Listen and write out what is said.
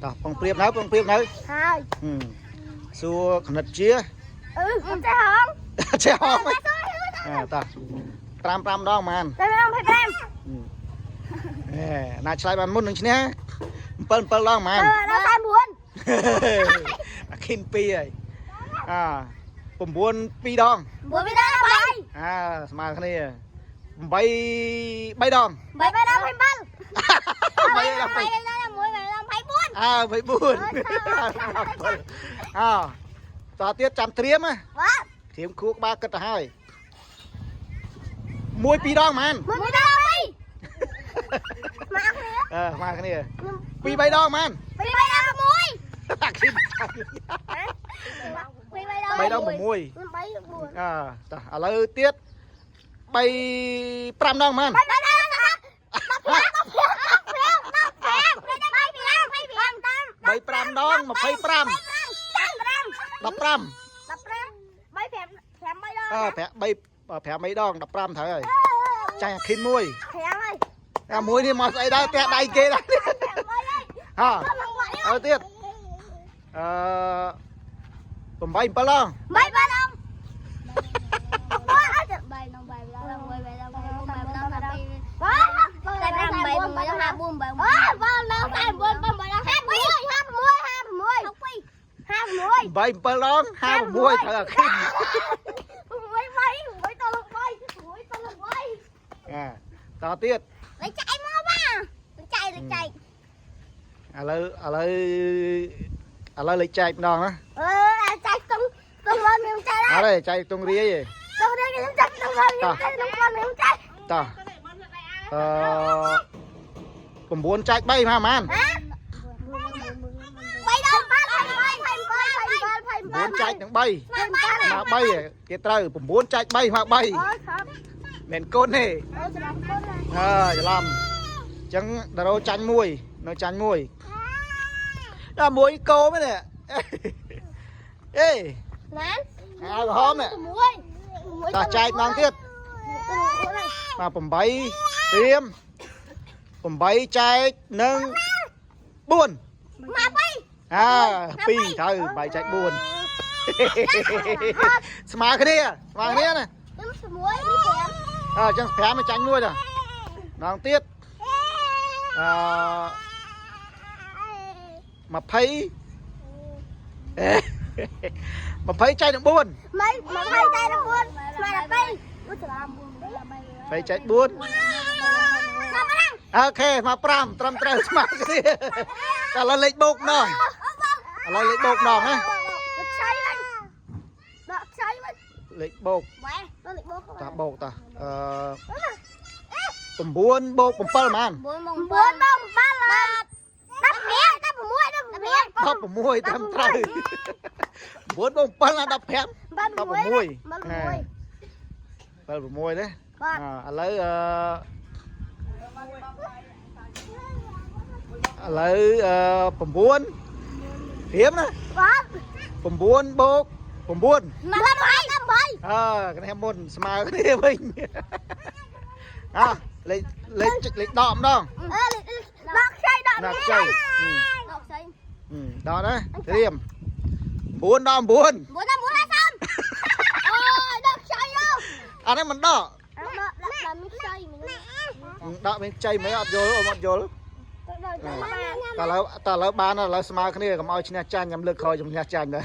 តោះបងព្រៀបនៅបងព្រៀបនៅ ហើយ ហឹមសួរគណិតជា អឺមិនចេះហង ចេះហងអើតោះ5 5ដងហ្មង តែ25 អេណាឆ្លើយបានមុននឹងឈ្នះ7 7ដងហ្មង ដល់49 អាខិន2ហើយអា9 2ដង 9ពីដល់3 អាស្មើគ្នា8 3ដង 3ដល់27 3ដល់ 3ដល់1ដល់24 អើ24អើតទៀតចាំត្រៀមណា បាទ ត្រៀមខួរក្បាលគិតទៅហើយ1 2ដងហ្មង 1ដល់2មកគ្នា អឺស្មើគ្នា2 3ដងហ្មង 2 3ដល់6 អាខិន 2 3ដល់ 3ដង6 3 4 អើតោះឥឡូវទៀត3 5ដងហ្មង 3ដល់10 15 15 15 3 5ដង25 15 15 3 5 5 3ដង អើប្រាក់3 5 3ដង15ត្រូវហើយចាញ់អាខិនមួយ 5ហើយ អាមួយនេះមកស្អីដែរផ្ទះដៃគេដែរ 5ហើយ ហ่าអើទៀតអឺ8 7ដង 3 3ដង3ដង3ដង3ដង1 3ដង3ដង3ដងតែ5 8 6 5 4 8 អូបងដល់តែ9 8ដល់51 51 52 56 8 7ដង56ត្រូវអាខិន 6 3 6តល3 6តល3 អាតទៀត លេចៃមកបាទលេចៃលេចៃ ឥឡូវឥឡូវឥឡូវលេខចែកម្ដងណា អឺអាចៃតុងតុងមកខ្ញុំចៃ អត់ទេចែកតុងរាយទេ តុងនេះខ្ញុំចៃតុងមកខ្ញុំចៃតុងមកខ្ញុំចៃ តោះអឺ9ចែក3មកប៉ុន្មាន ហ៎បីដល់8 8 8 8 9ចែកនឹង3មក3គេត្រូវ9ចែក3មក3 អូខំ មិនកូនទេ អូច្រឡំកូន អើច្រឡំអញ្ចឹងដារ៉ូចាញ់មួយនៅចាញ់មួយដល់មួយកោមែនទេអេ ណាន អាវក្រហមនេះ 6 តោះចែកម្ដងទៀតមក8ត្រៀម8ចែកនឹង4 មក2 អើ2ត្រូវ8ចែក4ស្មើគ្នាស្មើគ្នាណា ខ្ញុំ6នេះ5 អើអញ្ចឹង5មកចាញ់មួយតាម្ដងទៀតអឺ20អេ20ចែកនឹង4 មិន20ចែកនឹង4ស្មើដល់2អូច្រឡំ 20ចែក4 OK មក5ត្រឹមត្រូវស្មើគ្នាតែឥឡូវលេខបូកម្ដងឥឡូវលេខបូកម្ដងណា ខ្ចីវិញដកខ្ចីវិញ លេខបូក ម៉ែទៅលេខបូក តាបូកតាអឺ9បូក7ប៉ុន្មាន 9 9 7 15 16 16 16ត្រឹមត្រូវ9បូក7ណា15 16 7 6ទេ បាទ ឥឡូវអឺឥឡូវអឺ9រៀមណា បាទ 9បូក9 មក8 អើគ្នាមុនស្មើគ្នាវិញអើលេខលេខលេខដកម្ដង អឺដកខ្ចីដក ណាខ្ចី ដកខ្ចី ដកណាត្រៀម9ដល់9 9ដល់9 50អូយដកខ្ចីយោ អានេះមិនដក ដកដកមានខ្ចីមិញ ដកមានខ្ចីមិនអត់យល់អូនអត់យល់ ទៅដល់ចាំ តើឥឡូវតើឥឡូវបានឥឡូវស្មើគ្នាកុំឲ្យឈ្នះចាញ់ខ្ញុំលើកក្រោយខ្ញុំឈ្នះចាញ់ដែរ